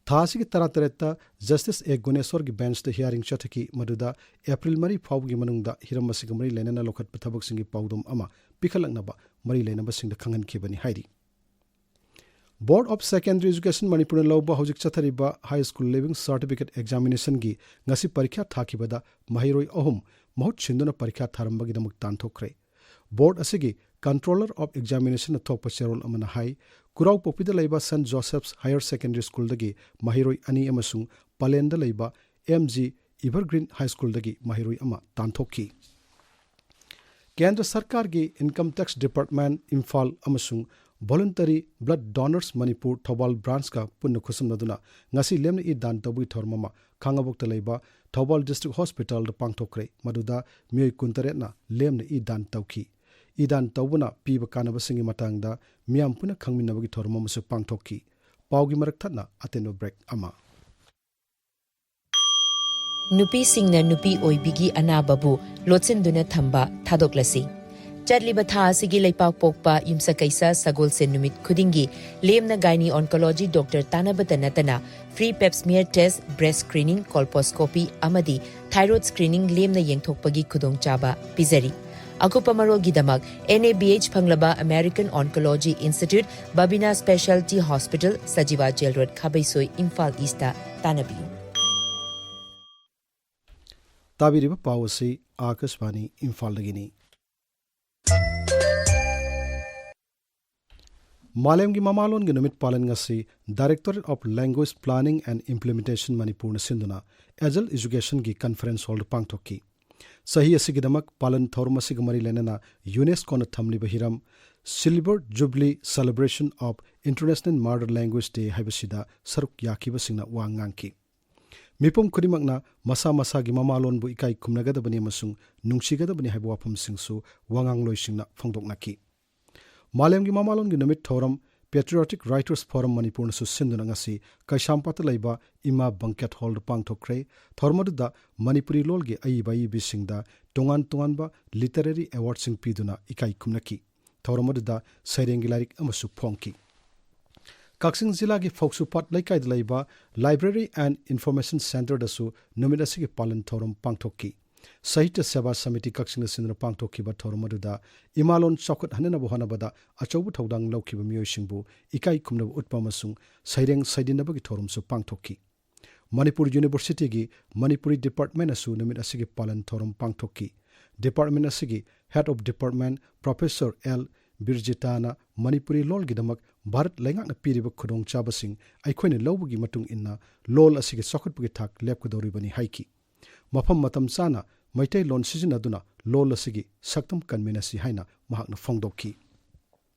ꯊꯥ ꯑꯁꯤꯒꯤ ꯇꯔꯥꯇꯔꯦꯠꯇ ꯖꯁꯇꯤꯁ ꯑꯦ ꯒꯨꯅꯦꯁꯣꯔꯒꯤ ꯕꯦꯟꯆꯇ ꯍꯤꯌꯥꯔꯤꯡ ꯆꯠꯊꯈꯤ, ꯃꯗꯨꯗ ꯑꯦꯄ꯭ꯔꯤꯜ ꯃꯔꯤ ꯐꯥꯎꯕꯒꯤ ꯃꯅꯨꯡꯗ ꯍꯤꯔꯝ ꯑꯁꯤꯒ ꯃꯔꯤ ꯂꯩꯅꯅ ꯂꯧꯈꯠꯄ ꯊꯕꯛꯁꯤꯡꯒꯤ ꯄꯥꯎꯗꯝ ꯑꯃ ꯄꯤꯈꯠꯂꯛꯅꯕ ꯃꯔꯤ ꯂꯩꯅꯕꯁꯤꯡꯗ ꯈꯪꯍꯟꯈꯤꯕꯅꯤ ꯍꯥꯏꯔꯤ꯫ Board of Secondary Education ꯃꯅꯤꯄꯨꯔꯅ ꯂꯧꯕ ꯍꯧꯖꯤꯛ ꯆꯠꯊꯔꯤꯕ High School Leaving Certificate Examinationꯒꯤ ꯉꯁꯤ ꯄꯔꯤꯈ꯭ꯌꯥ ꯊꯥꯈꯤꯕꯗ ꯃꯍꯩꯔꯣꯏ ꯑꯍꯨꯝ ꯃꯍꯨꯠ ꯁꯤꯟꯗꯨꯅ ꯄꯔꯤꯈ꯭ꯌꯥ ꯊꯥꯔꯝꯕꯒꯤꯗꯃꯛ ꯇꯥꯟꯊꯣꯛꯈ꯭ꯔꯦ꯫ Board ꯑꯁꯤꯒꯤ Controller of Examinationꯅ ꯊꯣꯛꯄ ꯆꯦꯔꯣꯜ ꯑꯃꯅ ꯍꯥꯏ, ꯈꯨꯔꯥꯎꯄꯣꯛꯄꯤꯗ ꯂꯩꯕ Saint Joseph's Higher Secondary Schoolꯗꯒꯤ ꯃꯍꯩꯔꯣꯏ ꯑꯅꯤ ꯑꯃꯁꯨꯡ ꯄꯂꯦꯟꯗ ꯂꯩꯕ M G Evergreen High Schoolꯗꯒꯤ ꯃꯍꯩꯔꯣꯏ ꯑꯃ ꯇꯥꯟꯊꯣꯛꯈꯤ꯫ ꯀꯦꯟꯗ꯭ꯔ ꯁꯔꯀꯥꯔꯒꯤ Income Tax Department ꯏꯝꯐꯥꯜ ꯑꯃꯁꯨꯡ Voluntary Blood Donors Manipur Thoubal branchꯀ ꯄꯨꯟꯅ ꯈꯨꯠꯁꯝꯅꯗꯨꯅ ꯉꯁꯤ ꯂꯦꯝꯅ ꯏ ꯗꯥꯟ ꯇꯧꯕꯒꯤ ꯊꯧꯔꯝ ꯑꯃ ꯈꯥꯉꯕꯣꯛꯇ ꯂꯩꯕ ꯊꯧꯕꯥꯜ District Hospitalꯗ ꯄꯥꯡꯊꯣꯛꯈ꯭ꯔꯦ꯫ ꯃꯗꯨꯗ ꯃꯤꯑꯣꯏ ꯀꯨꯟꯇꯔꯦꯠꯅ ꯂꯦꯝꯅ ꯏ ꯗꯥꯟ ꯇꯧꯈꯤ꯫ ꯏ ꯗꯥꯟ ꯇꯧꯕꯅ ꯄꯤꯕ ꯀꯥꯟꯅꯕꯁꯤꯡꯒꯤ ꯃꯇꯥꯡꯗ ꯃꯤꯌꯥꯝ ꯄꯨꯟꯅ ꯈꯪꯃꯤꯟꯅꯕꯒꯤ ꯊꯧꯔꯝ ꯑꯃꯁꯨ ꯄꯥꯡꯊꯣꯛꯈꯤ꯫ ꯄꯥꯎꯒꯤ ꯃꯔꯛ ꯊꯠꯅ ꯑꯇꯦꯟꯕ break ꯑꯃ꯫ ꯅꯨꯄꯤꯁꯤꯡꯅ ꯅꯨꯄꯤ ꯑꯣꯏꯕꯤꯒꯤ ꯑꯅꯥꯕꯕꯨ ꯂꯣꯠꯁꯤꯟꯗꯨꯅ ꯊꯝꯕ ꯊꯥꯗꯣꯛꯂꯁꯤ꯫ ꯆꯠꯂꯤꯕ ꯊꯥ ꯑꯁꯤꯒꯤ ꯂꯩꯄꯥꯛ ꯄꯣꯛꯄ ꯌꯨꯝꯁꯀꯩꯁ ꯁꯒꯣꯜꯁꯦꯟ ꯅꯨꯃꯤꯠ ꯈꯨꯗꯤꯡꯒꯤ ꯂꯦꯝꯅ Gynae Oncology Doctor ꯇꯥꯟꯅꯕꯇ ꯅꯠꯇꯅ free Pap smear test, breast screening, colposcopy ꯑꯃꯗꯤ thyroid screening ꯂꯦꯝꯅ ꯌꯦꯡꯊꯣꯛꯄꯒꯤ ꯈꯨꯗꯣꯡꯆꯥꯕ ꯄꯤꯖꯔꯤ꯫ ꯑꯀꯨꯞꯄ ꯃꯔꯣꯜꯒꯤꯗꯃꯛ N A B H ꯐꯪꯂꯕ American Oncology Institute, Babina Specialty Hospital, Sajiwa Jail Road, ꯈꯥꯕꯩꯁꯣꯏ, Imphal Eastꯇ ꯇꯥꯟꯅꯕꯤꯌꯨ꯫ ꯇꯥꯕꯤꯔꯤꯕ ꯄꯥꯎ ꯑꯁꯤ ꯑꯥꯀꯥꯁꯕꯥꯅꯤ ꯏꯝꯐꯥꯜꯗꯒꯤꯅꯤ꯫ ꯃꯥꯂꯦꯝꯒꯤ ꯃꯃꯥꯂꯣꯟꯒꯤ ꯅꯨꯃꯤꯠ ꯄꯥꯂꯟ ꯉꯁꯤ Directorate of Language Planning and Implementation ꯃꯅꯤꯄꯨꯔꯅ ꯁꯤꯟꯗꯨꯅ Agile Educationꯒꯤ conference hallꯗ ꯄꯥꯡꯊꯣꯛꯈꯤ꯫ ꯆꯍꯤ ꯑꯁꯤꯒꯤꯗꯃꯛ ꯄꯥꯂꯟ ꯊꯧꯔꯝ ꯑꯁꯤꯒ ꯃꯔꯤ ꯂꯩꯅꯅ UNESCOꯅ ꯊꯝꯂꯤꯕ ꯍꯤꯔꯝ Silver Jubilee Celebration of International Mother Language Day ꯍꯥꯏꯕꯁꯤꯗ ꯁꯔꯨꯛ ꯌꯥꯈꯤꯕꯁꯤꯡꯅ ꯋꯥ ꯉꯥꯡꯈꯤ꯫ ꯃꯤꯄꯨꯝ ꯈꯨꯗꯤꯡꯃꯛꯅ ꯃꯁꯥ ꯃꯁꯥꯒꯤ ꯃꯃꯥꯂꯣꯟꯕꯨ ꯏꯀꯥꯏ ꯈꯨꯝꯅꯒꯗꯕꯅꯤ ꯑꯃꯁꯨꯡ ꯅꯨꯡꯁꯤꯒꯗꯕꯅꯤ ꯍꯥꯏꯕ ꯋꯥꯐꯝꯁꯤꯡꯁꯨ ꯋꯥꯉꯥꯡꯂꯣꯏꯁꯤꯡꯅ ꯐꯣꯡꯗꯣꯛꯅꯈꯤ꯫ ꯃꯥꯂꯦꯝꯒꯤ ꯃꯃꯥꯂꯣꯟꯒꯤ ꯅꯨꯃꯤꯠ ꯊꯧꯔꯝ Patriotic Writers Forum ꯃꯅꯤꯄꯨꯔꯅꯁꯨ ꯁꯤꯟꯗꯨꯅ ꯉꯁꯤ ꯀꯩꯁꯥꯝꯄꯥꯠꯇ ꯂꯩꯕ ꯏꯃꯥ banquet hallꯗ ꯄꯥꯡꯊꯣꯛꯈ꯭ꯔꯦ꯫ ꯊꯧꯔꯝ ꯑꯗꯨꯗ ꯃꯅꯤꯄꯨꯔꯤ ꯂꯣꯜꯒꯤ ꯑꯏꯕ ꯑꯏꯕꯤꯁꯤꯡꯗ ꯇꯣꯉꯥꯟ ꯇꯣꯉꯥꯟꯕ literary awardꯁꯤꯡ ꯄꯤꯗꯨꯅ ꯏꯀꯥꯏ ꯈꯨꯝꯅꯈꯤ꯫ ꯊꯧꯔꯝ ꯑꯗꯨꯗ ꯁꯩꯔꯦꯡꯒꯤ ꯂꯥꯏꯔꯤꯛ ꯑꯃꯁꯨ ꯐꯣꯡꯈꯤ꯫ ꯀꯛꯆꯤꯡ ꯖꯤꯂꯥꯒꯤ ꯐꯧꯁꯨꯄꯥꯠ ꯂꯩꯀꯥꯏꯗ ꯂꯩꯕ Library and Information Centreꯗꯁꯨ ꯅꯨꯃꯤꯠ ꯑꯁꯤꯒꯤ ꯄꯥꯂꯟ ꯊꯧꯔꯝ ꯄꯥꯡꯊꯣꯛꯈꯤ꯫ ꯁꯥꯍꯤꯇ꯭ꯌ ꯁꯦꯕꯥ ꯁꯃꯤꯇꯤ ꯀꯛꯆꯤꯡꯅ ꯁꯤꯟꯗꯨꯅ ꯄꯥꯡꯊꯣꯛꯈꯤꯕ ꯊꯧꯔꯝ ꯑꯗꯨꯗ ꯏꯃꯥ ꯂꯣꯟ ꯆꯥꯎꯈꯠꯍꯟꯅꯕ ꯍꯣꯠꯅꯕꯗ ꯑꯆꯧꯕ ꯊꯧꯗꯥꯡ ꯂꯧꯈꯤꯕ ꯃꯤꯑꯣꯏꯁꯤꯡꯕꯨ ꯏꯀꯥꯏ ꯈꯨꯝꯅꯕ ꯎꯠꯄ ꯑꯃꯁꯨꯡ ꯁꯩꯔꯦꯡ ꯁꯩꯗꯤꯟꯅꯕꯒꯤ ꯊꯧꯔꯝꯁꯨ ꯄꯥꯡꯊꯣꯛꯈꯤ꯫ ꯃꯅꯤꯄꯨꯔ ꯌꯨꯅꯤꯚꯔꯁꯤꯇꯤꯒꯤ ꯃꯅꯤꯄꯨꯔꯤ ꯗꯤꯄꯥꯔꯠꯃꯦꯟꯅꯁꯨ ꯅꯨꯃꯤꯠ ꯑꯁꯤꯒꯤ ꯄꯥꯂꯟ ꯊꯧꯔꯝ ꯄꯥꯡꯊꯣꯛꯈꯤ꯫ ꯗꯤꯄꯥꯔꯠꯃꯦꯟ ꯑꯁꯤꯒꯤ Head of Department Professor L ꯕꯤꯔꯖꯤꯇꯥꯅ Manipuri ꯂꯣꯜꯒꯤꯗꯃꯛ Bharat ꯂꯩꯉꯥꯛꯅ ꯄꯤꯔꯤꯕ ꯈꯨꯗꯣꯡꯆꯥꯕꯁꯤꯡ ꯑꯩꯈꯣꯏꯅ ꯂꯧꯕꯒꯤ ꯃꯇꯨꯡ ꯏꯟꯅ ꯂꯣꯜ ꯑꯁꯤꯒꯤ ꯆꯥꯎꯈꯠꯄꯒꯤ ꯊꯥꯛ ꯂꯦꯞꯀꯗꯧꯔꯤꯕꯅꯤ ꯍꯥꯏꯈꯤ꯫ ꯃꯐꯝ ꯃꯇꯝ ꯆꯥꯅ ꯃꯩꯇꯩꯂꯣꯟ ꯁꯤꯖꯤꯟꯅꯗꯨꯅ ꯂꯣꯜ ꯑꯁꯤꯒꯤ ꯁꯛꯇꯝ ꯀꯟꯃꯤꯟꯅꯁꯤ ꯍꯥꯏꯅ ꯃꯍꯥꯛꯅ ꯐꯣꯡꯗꯣꯛꯈꯤ꯫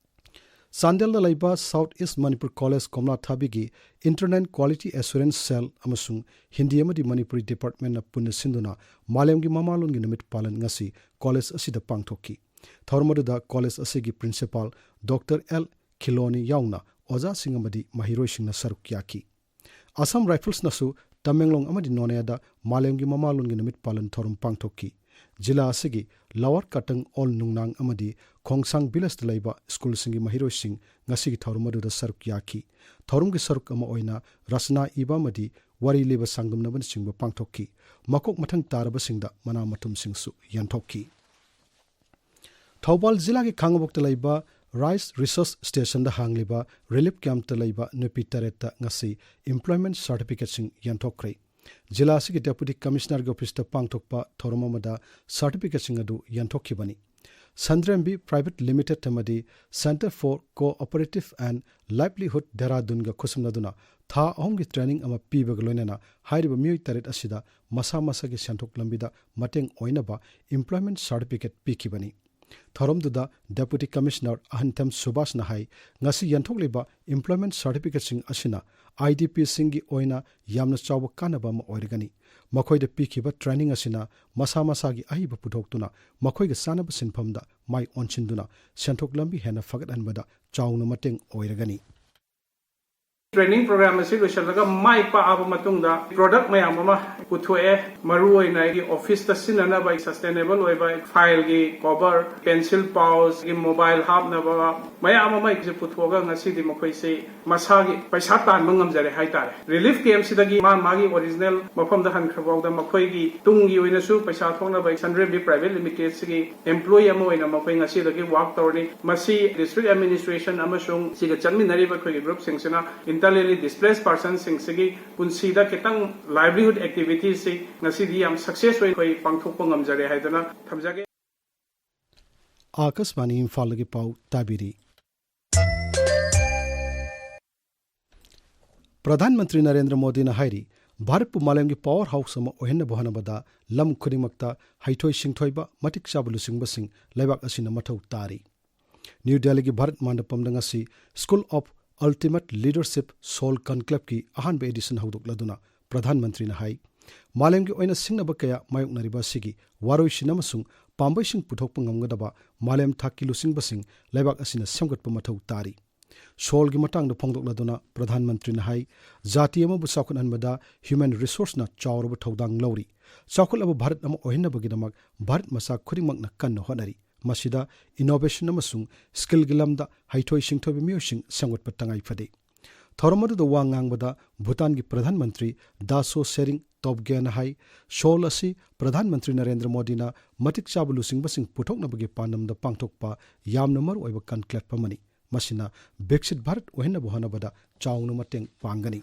ꯆꯥꯟꯗꯦꯜꯗ ꯂꯩꯕ South East Manipur College ꯀꯣꯝꯂꯥꯊꯥꯕꯤꯒꯤ Internal Quality Assurance Cell ꯑꯃꯁꯨꯡ ꯍꯤꯟꯗꯤ ꯑꯃꯗꯤ ꯃꯅꯤꯄꯨꯔꯤ ꯗꯤꯄꯥꯔꯠꯃꯦꯟꯅ ꯄꯨꯟꯅ ꯁꯤꯟꯗꯨꯅ ꯃꯥꯂꯦꯝꯒꯤ ꯃꯃꯥꯂꯣꯟꯒꯤ ꯅꯨꯃꯤꯠ ꯄꯥꯂꯟ ꯉꯁꯤ ꯀꯣꯂꯦꯖ ꯑꯁꯤꯗ ꯄꯥꯡꯊꯣꯛꯈꯤ꯫ ꯊꯧꯔꯝ ꯑꯗꯨꯗ ꯀꯣꯂꯦꯖ ꯑꯁꯤꯒꯤ ꯄ꯭ꯔꯤꯟꯁꯤꯄꯥꯜ ꯗꯣꯛꯇꯔ ꯑꯦꯜ ꯈꯤꯂꯣꯅꯤ ꯌꯥꯎꯅ ꯑꯣꯖꯥꯁꯤꯡ ꯑꯃꯗꯤ ꯃꯍꯩꯔꯣꯏꯁꯤꯡꯅ ꯁꯔꯨꯛ ꯌꯥꯈꯤ꯫ ꯑꯁꯥꯝ ꯔꯥꯏꯐꯜꯁꯅꯁꯨ ꯇꯃꯦꯡꯂꯣꯡ ꯑꯃꯗꯤ ꯅꯣꯅꯦꯗ ꯃꯥꯂꯦꯝꯒꯤ ꯃꯃꯥꯂꯣꯟꯒꯤ ꯅꯨꯃꯤꯠ ꯄꯥꯂꯟ ꯊꯧꯔꯝ ꯄꯥꯡꯊꯣꯛꯈꯤ꯫ ꯖꯤꯂꯥ ꯑꯁꯤꯒꯤ ꯂꯋꯥꯔ ꯀꯇꯪ ꯑꯣꯜ ꯅꯨꯡꯅꯥꯡ ꯑꯃꯗꯤ ꯈꯣꯡꯁꯥꯡ ꯚꯤꯂꯦꯖꯇ ꯂꯩꯕ ꯁ꯭ꯀꯨꯜꯁꯤꯡꯒꯤ ꯃꯍꯩꯔꯣꯏꯁꯤꯡ ꯉꯁꯤꯒꯤ ꯊꯧꯔꯝ ꯑꯗꯨꯗ ꯁꯔꯨꯛ ꯌꯥꯈꯤ꯫ ꯊꯧꯔꯝꯒꯤ ꯁꯔꯨꯛ ꯑꯃ ꯑꯣꯏꯅ ꯔꯆꯅꯥ ꯏꯕ ꯑꯃꯗꯤ ꯋꯥꯔꯤ ꯂꯤꯕ ꯁꯥꯡꯗꯝꯅꯕꯅꯆꯤꯡꯕ ꯄꯥꯡꯊꯣꯛꯈꯤ꯫ ꯃꯀꯣꯛ ꯃꯊꯪ ꯇꯥꯔꯕꯁꯤꯡꯗ ꯃꯅꯥ ꯃꯊꯨꯝꯁꯤꯡꯁꯨ ꯌꯦꯟꯊꯣꯛꯈꯤ꯫ ꯊꯧꯕꯥꯜ ꯖꯤꯂꯥꯒꯤ ꯈꯥꯉꯕꯣꯛꯇ ꯂꯩꯕ ꯔꯥꯏꯁ ꯔꯤꯁꯣꯔꯁ ꯁ꯭ꯇꯦꯁꯟꯗ ꯍꯥꯡꯂꯤꯕ ꯔꯤꯂꯤꯐ ꯀꯦꯝꯞꯇ ꯂꯩꯕ ꯅꯨꯄꯤ ꯇꯔꯦꯠꯇ ꯉꯁꯤ employment ꯁꯥꯔꯇꯤꯐꯤꯀꯦꯠꯁꯤꯡ ꯌꯦꯟꯊꯣꯛꯈ꯭ꯔꯦ꯫ ꯖꯤꯂꯥ ꯑꯁꯤꯒꯤ ꯗꯦꯄꯨꯇꯤ ꯀꯃꯤꯁꯅꯔꯒꯤ ꯑꯣꯐꯤꯁꯇ ꯄꯥꯡꯊꯣꯛꯄ ꯊꯧꯔꯝ ꯑꯃꯗ ꯁꯥꯔꯇꯤꯐꯤꯀꯦꯠꯁꯤꯡ ꯑꯗꯨ ꯌꯦꯟꯊꯣꯛꯈꯤꯕꯅꯤ꯫ ꯁꯟꯗ꯭ꯔꯦꯝꯕꯤ Private Limited ꯑꯃꯗꯤ Centre for Cooperative and Livelihood ꯗꯦꯔꯥꯗꯨꯟꯒ ꯈꯨꯠꯁꯝꯅꯗꯨꯅ ꯊꯥ ꯑꯍꯨꯝꯒꯤ ꯇ꯭ꯔꯦꯅꯤꯡ ꯑꯃ ꯄꯤꯕꯒ ꯂꯣꯏꯅꯅ ꯍꯥꯏꯔꯤꯕ ꯃꯤꯑꯣꯏ ꯇꯔꯦꯠ ꯑꯁꯤꯗ ꯃꯁꯥ ꯃꯁꯥꯒꯤ ꯁꯦꯟꯊꯣꯛ ꯂꯝꯕꯤꯗ ꯃꯇꯦꯡ ꯑꯣꯏꯅꯕ employment ꯁꯥꯔꯇꯤꯐꯤꯀꯦꯠ ꯄꯤꯈꯤꯕꯅꯤ꯫ ꯊꯧꯔꯝꯗꯨꯗ ꯗꯦꯄꯨꯇꯤ ꯀꯃꯤꯁꯅꯔ ꯑꯍꯟꯊꯦꯝ ꯁꯨꯕꯥꯁꯅ ꯍꯥꯏ, ꯉꯁꯤ ꯌꯦꯟꯊꯣꯛꯂꯤꯕ employment ꯁꯥꯔꯇꯤꯐꯤꯀꯦꯠꯁꯤꯡ ꯑꯁꯤꯅ IDPꯁꯤꯡꯒꯤ ꯑꯣꯏꯅ ꯌꯥꯝꯅ ꯆꯥꯎꯕ ꯀꯥꯟꯅꯕ ꯑꯃ ꯑꯣꯏꯔꯒꯅꯤ꯫ ꯃꯈꯣꯏꯗ ꯄꯤꯈꯤꯕ ꯇ꯭ꯔꯦꯅꯤꯡ ꯑꯁꯤꯅ ꯃꯁꯥ ꯃꯁꯥꯒꯤ ꯑꯍꯩꯕ ꯄꯨꯊꯣꯛꯇꯨꯅ ꯃꯈꯣꯏꯒ ꯆꯥꯟꯅꯕ ꯁꯤꯟꯐꯝꯗ ꯃꯥꯏ ꯑꯣꯟꯁꯤꯟꯗꯨꯅ ꯁꯦꯟꯊꯣꯛ ꯂꯝꯕꯤ ꯍꯦꯟꯅ ꯐꯒꯠꯍꯟꯕꯗ ꯆꯥꯎꯅ ꯃꯇꯦꯡ ꯑꯣꯏꯔꯒꯅꯤ꯫ Training program ꯑꯁꯤ ꯂꯣꯏꯁꯤꯜꯂꯒ ꯃꯥꯏ ꯄꯥꯛꯑꯕ ꯃꯇꯨꯡꯗ product ꯃꯌꯥꯝ ꯑꯃ ꯄꯨꯊꯣꯛꯑꯦ꯫ ꯃꯔꯨꯑꯣꯏꯅ ꯑꯩꯒꯤ office ꯇ ꯁꯤꯖꯤꯟꯅꯅꯕ sustainable ꯑꯣꯏꯕ file ꯒꯤ cover, pencil pouch, ꯒꯤ mobile ꯍꯥꯞꯅꯕ ꯃꯌꯥꯝ ꯑꯃ ꯑꯩꯁꯦ ꯄꯨꯊꯣꯛꯑꯒ ꯉꯁꯤꯗꯤ ꯃꯈꯣꯏꯁꯤ ꯃꯁꯥꯒꯤ ꯄꯩꯁꯥ ꯇꯥꯟꯕ ꯉꯝꯖꯔꯦ ꯍꯥꯏꯇꯥꯔꯦ꯫ Relief camp ꯁꯤꯗꯒꯤ ꯃꯥ ꯃꯥꯒꯤ original ꯃꯐꯝꯗ ꯍꯟꯈ꯭ꯔ ꯐꯥꯎꯗ ꯃꯈꯣꯏꯒꯤ ꯇꯨꯡꯒꯤ ꯑꯣꯏꯅꯁꯨ ꯄꯩꯁꯥ ꯊꯣꯛꯅꯕ ꯁꯟꯗ꯭ꯔꯦꯝꯕꯤ Private Limited ꯁꯤꯒꯤ employee ꯑꯃ ꯑꯣꯏꯅ ꯃꯈꯣꯏ ꯉꯁꯤꯗꯒꯤ work ꯇꯧꯔꯅꯤ꯫ ꯃꯁꯤ district administration ꯑꯃꯁꯨꯡ ꯁꯤꯒ ꯆꯠꯃꯤꯟꯅꯔꯤꯕ ꯑꯩꯈꯣꯏꯒꯤ group ꯁꯤꯡꯁꯤꯅ internally displaced person ꯁꯤꯡꯁꯤꯒꯤ ꯄꯨꯟꯁꯤꯗ ꯈꯤꯇꯪ livelihood activities ꯁꯤ ꯉꯁꯤꯗꯤ ꯌꯥꯝ success ꯑꯣꯏꯅ ꯑꯩꯈꯣꯏ ꯄꯥꯡꯊꯣꯛꯄ ꯉꯝꯖꯔꯦ ꯍꯥꯏꯗꯨꯅ ꯊꯝꯖꯒꯦ꯫ ꯑꯥꯀꯥꯁꯕꯥꯅꯤ ꯏꯝꯐꯥꯜꯗꯒꯤ ꯄꯥꯎ ꯇꯥꯕꯤꯔꯤ꯫ ꯄ꯭ꯔꯙꯥꯟ ꯃꯟꯇ꯭ꯔꯤ ꯅꯔꯦꯟꯗ꯭ꯔ ꯃꯣꯗꯤꯅ ꯍꯥꯏꯔꯤ, ꯚꯥꯔꯠꯄꯨ ꯃꯥꯂꯦꯝꯒꯤ power house ꯑꯃ ꯑꯣꯏꯍꯟꯅꯕ ꯍꯣꯠꯅꯕꯗ ꯂꯝ ꯈꯨꯗꯤꯡꯃꯛꯇ ꯍꯩꯊꯣꯏ ꯁꯤꯡꯊꯣꯏꯕ, ꯃꯇꯤꯛ ꯆꯥꯕ ꯂꯨꯆꯤꯡꯕꯁꯤꯡ ꯂꯩꯕꯥꯛ ꯑꯁꯤꯅ ꯃꯊꯧ ꯇꯥꯔꯤ꯫ ꯅ꯭ꯌꯨ ꯗꯦꯜꯂꯤꯒꯤ ꯚꯥꯔꯠ ꯃꯟꯗꯄꯝꯗ ꯉꯁꯤ School of Ultimate Leadership Seoul Conclave ꯀꯤ ꯑꯍꯥꯟꯕ edition ꯍꯧꯗꯣꯛꯂꯗꯨꯅ ꯄ꯭ꯔꯙꯥꯟ ꯃꯟꯇ꯭ꯔꯤꯅ ꯍꯥꯏ, ꯃꯥꯂꯦꯝꯒꯤ ꯑꯣꯏꯅ ꯁꯤꯡꯅꯕ ꯀꯌꯥ ꯃꯥꯌꯣꯛꯅꯔꯤꯕ ꯑꯁꯤꯒꯤ ꯋꯥꯔꯣꯏꯁꯤꯟ ꯑꯃꯁꯨꯡ ꯄꯥꯝꯕꯩꯁꯤꯡ ꯄꯨꯊꯣꯛꯄ ꯉꯝꯒꯗꯕ ꯃꯥꯂꯦꯝ ꯊꯥꯛꯀꯤ ꯂꯨꯆꯤꯡꯕꯁꯤꯡ ꯂꯩꯕꯥꯛ ꯑꯁꯤꯅ ꯁꯦꯝꯒꯠꯄ ꯃꯊꯧ ꯇꯥꯔꯤ꯫ ꯁꯣꯜꯒꯤ ꯃꯇꯥꯡꯗ ꯐꯣꯡꯗꯣꯛꯂꯗꯨꯅ ꯄ꯭ꯔꯙꯥꯟ ꯃꯟꯇ꯭ꯔꯤꯅ ꯍꯥꯏ, ꯖꯥꯇꯤ ꯑꯃꯕꯨ ꯆꯥꯎꯈꯠꯍꯟꯕꯗ human resource ꯅ ꯆꯥꯎꯔꯕ ꯊꯧꯗꯥꯡ ꯂꯧꯔꯤ꯫ ꯆꯥꯎꯈꯠꯂꯕ ꯚꯥꯔꯠ ꯑꯃ ꯑꯣꯏꯍꯟꯅꯕꯒꯤꯗꯃꯛ ꯚꯥꯔꯠ ꯃꯆꯥ ꯈꯨꯗꯤꯡꯃꯛꯅ ꯀꯟꯅ ꯍꯣꯠꯅꯔꯤ꯫ ꯃꯁꯤꯗ innovation ꯑꯃꯁꯨꯡ skill ꯒꯤ ꯂꯝꯗ ꯍꯩꯊꯣꯏ ꯁꯤꯡꯊꯣꯏꯕ ꯃꯤꯑꯣꯏꯁꯤꯡ ꯁꯦꯝꯒꯠꯄ ꯇꯉꯥꯏ ꯐꯗꯦ꯫ ꯊꯧꯔꯝ ꯑꯗꯨꯗ ꯋꯥ ꯉꯥꯡꯕꯗ ꯚꯨꯇꯥꯟꯒꯤ ꯄ꯭ꯔꯙꯥꯟ ꯃꯟꯇ꯭ꯔꯤ ꯗꯥꯁꯣ ꯁꯦꯔꯤꯡ ꯇꯣꯞꯒꯦꯅ ꯍꯥꯏ, ꯁꯣꯜ ꯑꯁꯤ ꯄ꯭ꯔꯙꯥꯟ ꯃꯟꯇ꯭ꯔꯤ ꯅꯔꯦꯟꯗ꯭ꯔ ꯃꯣꯗꯤꯅ ꯃꯇꯤꯛ ꯆꯥꯕ ꯂꯨꯆꯤꯡꯕꯁꯤꯡ ꯄꯨꯊꯣꯛꯅꯕꯒꯤ ꯄꯥꯟꯗꯝꯗ ꯄꯥꯡꯊꯣꯛꯄ ꯌꯥꯝꯅ ꯃꯔꯨꯑꯣꯏꯕ conclave ꯑꯃꯅꯤ꯫ ꯃꯁꯤꯅ ꯕꯤꯛꯁꯤꯠ ꯚꯥꯔꯠ ꯑꯣꯏꯍꯟꯅꯕ ꯍꯣꯠꯅꯕꯗ ꯆꯥꯎꯅ ꯃꯇꯦꯡ ꯄꯥꯡꯒꯅꯤ꯫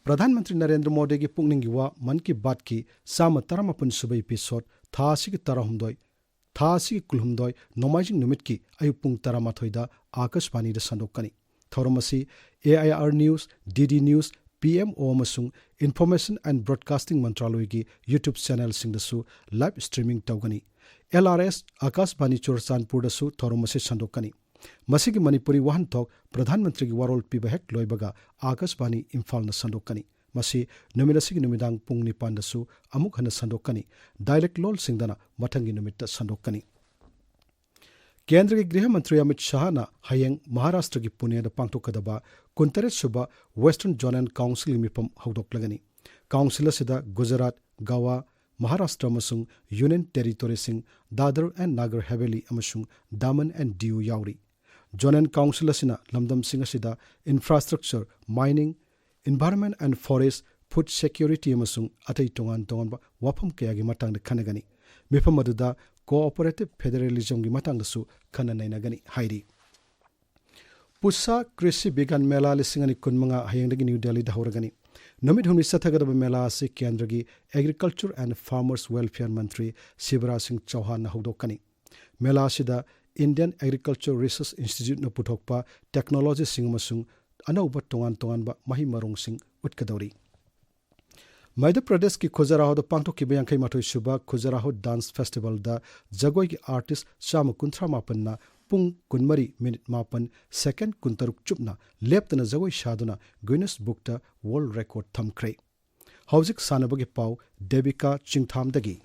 ꯄ꯭ꯔꯙꯥꯟ ꯃꯟꯇ꯭ꯔꯤ ꯅꯔꯦꯟꯗ꯭ꯔ ꯃꯣꯗꯤꯒꯤ ꯄꯨꯛꯅꯤꯡꯒꯤ ꯋꯥ ꯃꯟ ꯀꯤ ꯕꯥꯠꯀꯤ ꯆꯥꯝꯃ ꯇꯔꯥꯃꯥꯄꯟ ꯁꯨꯕ episode ꯊꯥ ꯑꯁꯤꯒꯤ ꯇꯔꯥꯍꯨꯝꯗꯣꯏ, ꯊꯥ ꯑꯁꯤꯒꯤ ꯀꯨꯟꯍꯨꯝꯗꯣꯏ ꯅꯣꯡꯃꯥꯏꯖꯤꯡ ꯅꯨꯃꯤꯠꯀꯤ ꯑꯌꯨꯛ ꯄꯨꯡ ꯇꯔꯥꯃꯥꯊꯣꯏꯗ ꯑꯥꯀꯥꯁꯕꯥꯅꯤꯗ ꯁꯟꯗꯣꯛꯀꯅꯤ꯫ ꯊꯧꯔꯝ ꯑꯁꯤ A I R News, D D News, P M O ꯑꯃꯁꯨꯡ Information and Broadcasting ꯃꯟꯇ꯭ꯔꯥꯂꯣꯏꯒꯤ YouTube channel ꯁꯤꯡꯗꯁꯨ live streaming ꯇꯧꯒꯅꯤ꯫ L R S ꯑꯥꯀꯥꯁꯕꯥꯅꯤ ꯆꯨꯔꯆꯥꯟꯄꯨꯔꯗꯁꯨ ꯊꯧꯔꯝ ꯑꯁꯤ ꯁꯟꯗꯣꯛꯀꯅꯤ꯫ ꯃꯁꯤꯒꯤ ꯃꯅꯤꯄꯨꯔꯤ ꯋꯥꯍꯟꯊꯣꯛ ꯄ꯭ꯔꯙꯥꯟ ꯃꯟꯇ꯭ꯔꯤꯒꯤ ꯋꯥꯔꯣꯜ ꯄꯤꯕ ꯍꯦꯛ ꯂꯣꯏꯕꯒ ꯑꯥꯀꯥꯁꯕꯥꯅꯤ ꯏꯝꯐꯥꯜꯅ ꯁꯟꯗꯣꯛꯀꯅꯤ꯫ ꯃꯁꯤ ꯅꯨꯃꯤꯠ ꯑꯁꯤꯒꯤ ꯅꯨꯃꯤꯗꯥꯡ ꯄꯨꯡ ꯅꯤꯄꯥꯟꯗꯁꯨ ꯑꯃꯨꯛ ꯍꯟꯅ ꯁꯟꯗꯣꯛꯀꯅꯤ꯫ Dialect ꯂꯣꯜꯁꯤꯡꯗꯅ ꯃꯊꯪꯒꯤ ꯅꯨꯃꯤꯠꯇ ꯁꯟꯗꯣꯛꯀꯅꯤ꯫ ꯀꯦꯟꯗ꯭ꯔꯒꯤ ꯒ꯭ꯔꯤꯍ ꯃꯟꯇ꯭ꯔꯤ ꯑꯃꯤꯠ ꯁꯍꯥꯅ ꯍꯌꯦꯡ ꯃꯍꯥꯔꯥꯁꯇ꯭ꯔꯒꯤ ꯄꯨꯅꯦꯗ ꯄꯥꯡꯊꯣꯛꯀꯗꯕ ꯀꯨꯟꯇꯔꯦꯠ ꯁꯨꯕ Western Zonal Councilꯒꯤ ꯃꯤꯐꯝ ꯍꯧꯗꯣꯛꯂꯒꯅꯤ꯫ ꯀꯥꯎꯟꯁꯤꯜ ꯑꯁꯤꯗ ꯒꯨꯖꯔꯥꯠ, ꯒꯋꯥ, ꯃꯍꯥꯔꯥꯁꯇ꯭ꯔ ꯑꯃꯁꯨꯡ ꯌꯨꯅꯤꯌꯟ ꯇꯦꯔꯤꯇꯣꯔꯤꯁꯤꯡ, ꯗꯥꯗꯔ ꯑꯦꯟ ꯅꯥꯒꯔ ꯍꯦꯕꯦꯂꯤ ꯑꯃꯁꯨꯡ ꯗꯥꯃꯟ ꯑꯦꯟ ꯗꯤꯌꯨ ꯌꯥꯎꯔꯤ꯫ ꯖꯣꯅꯦꯜ ꯀꯥꯎꯟꯁꯤꯜ ꯑꯁꯤꯅ ꯂꯝꯗꯝꯁꯤꯡ ꯑꯁꯤꯗ infrastructure, mining, environment and forest, food security ꯑꯃꯁꯨꯡ ꯑꯇꯩ ꯇꯣꯉꯥꯟ ꯇꯣꯉꯥꯟꯕ ꯋꯥꯐꯝ ꯀꯌꯥꯒꯤ ꯃꯇꯥꯡꯗ ꯈꯟꯅꯒꯅꯤ꯫ ꯃꯤꯐꯝ ꯑꯗꯨꯗ ꯀꯣꯑꯣꯄꯔꯦꯇꯤꯚ ꯐꯦꯗꯔꯦꯂꯤꯖꯝꯒꯤ ꯃꯇꯥꯡꯗꯁꯨ ꯈꯟꯅ ꯅꯩꯅꯒꯅꯤ ꯍꯥꯏꯔꯤ꯫ ꯄꯨꯁꯥ ꯀ꯭ꯔꯤꯁꯤ ꯕꯤꯒ꯭ꯌꯥꯟ ꯃꯦꯂꯥ ꯂꯤꯁꯤꯡ ꯑꯅꯤ ꯀꯨꯟꯃꯉꯥ ꯍꯌꯦꯡꯗꯒꯤ ꯅ꯭ꯌꯨ ꯗꯦꯜꯂꯤꯗ ꯍꯧꯔꯒꯅꯤ꯫ ꯅꯨꯃꯤꯠ ꯍꯨꯝꯅꯤ ꯆꯠꯊꯒꯗꯕ ꯃꯦꯂꯥ ꯑꯁꯤ ꯀꯦꯟꯗ꯭ꯔꯒꯤ ꯑꯦꯒ꯭ꯔꯤꯀꯜꯆꯔ ꯑꯦꯟ ꯐꯥꯔꯃꯔꯁ ꯋꯦꯜꯐꯤꯌꯔ ꯃꯟꯇ꯭ꯔꯤ ꯁꯤꯕꯔꯥꯖ ꯁꯤꯡ ꯆꯧꯍꯥꯟꯅ ꯍꯧꯗꯣꯛꯀꯅꯤ꯫ ꯃꯦꯂꯥ ꯑꯁꯤꯗ ꯏꯟꯗꯤꯌꯟ ꯑꯦꯒ꯭ꯔꯤꯀꯜꯆꯔ ꯔꯤꯁꯔꯆ ꯏꯟꯁꯇꯤꯇ꯭ꯌꯨꯠꯅ ꯄꯨꯊꯣꯛꯄ ꯇꯦꯛꯅꯣꯂꯣꯖꯤꯁꯤꯡ ꯑꯃꯁꯨꯡ ꯑꯅꯧꯕ ꯇꯣꯉꯥꯟ ꯇꯣꯉꯥꯟꯕ ꯃꯍꯩ ꯃꯔꯣꯡꯁꯤꯡ ꯎꯠꯀꯗꯧꯔꯤ꯫ ꯃꯙ꯭ꯌ ꯄ꯭ꯔꯗꯦꯁꯀꯤ ꯈꯨꯖꯔꯥꯍꯣꯗ ꯄꯥꯡꯊꯣꯛꯈꯤꯕ ꯌꯥꯡꯈꯩ ꯃꯥꯊꯣꯏ ꯁꯨꯕ ꯈꯨꯖꯔꯥꯍꯣ ꯗꯥꯟꯁ ꯐꯦꯁꯇꯤꯚꯦꯜꯗ ꯖꯒꯣꯏꯒꯤ ꯑꯥꯔꯇꯤꯁ ꯆꯥꯝꯃ ꯀꯨꯟꯊ꯭ꯔꯥ ꯃꯥꯄꯟꯅ ꯄꯨꯡ ꯀꯨꯟꯃꯔꯤ ꯃꯤꯅꯤꯠ ꯃꯥꯄꯟ ꯁꯦꯀꯦꯟ ꯀꯨꯟꯇꯔꯨꯛ ꯆꯨꯞꯅ ꯂꯦꯞꯇꯅ ꯖꯒꯣꯏ ꯁꯥꯗꯨꯅ ꯒꯤꯅꯤꯁ ꯕꯨꯛꯇ ꯋꯥꯔꯜꯗ ꯔꯦꯀꯣꯔꯗ ꯊꯝꯈ꯭ꯔꯦ꯫ ꯍꯧꯖꯤꯛ ꯁꯥꯟꯅꯕꯒꯤ ꯄꯥꯎ, ꯗꯦꯕꯤꯀꯥ ꯆꯤꯡꯊꯥꯝꯗꯒꯤ꯫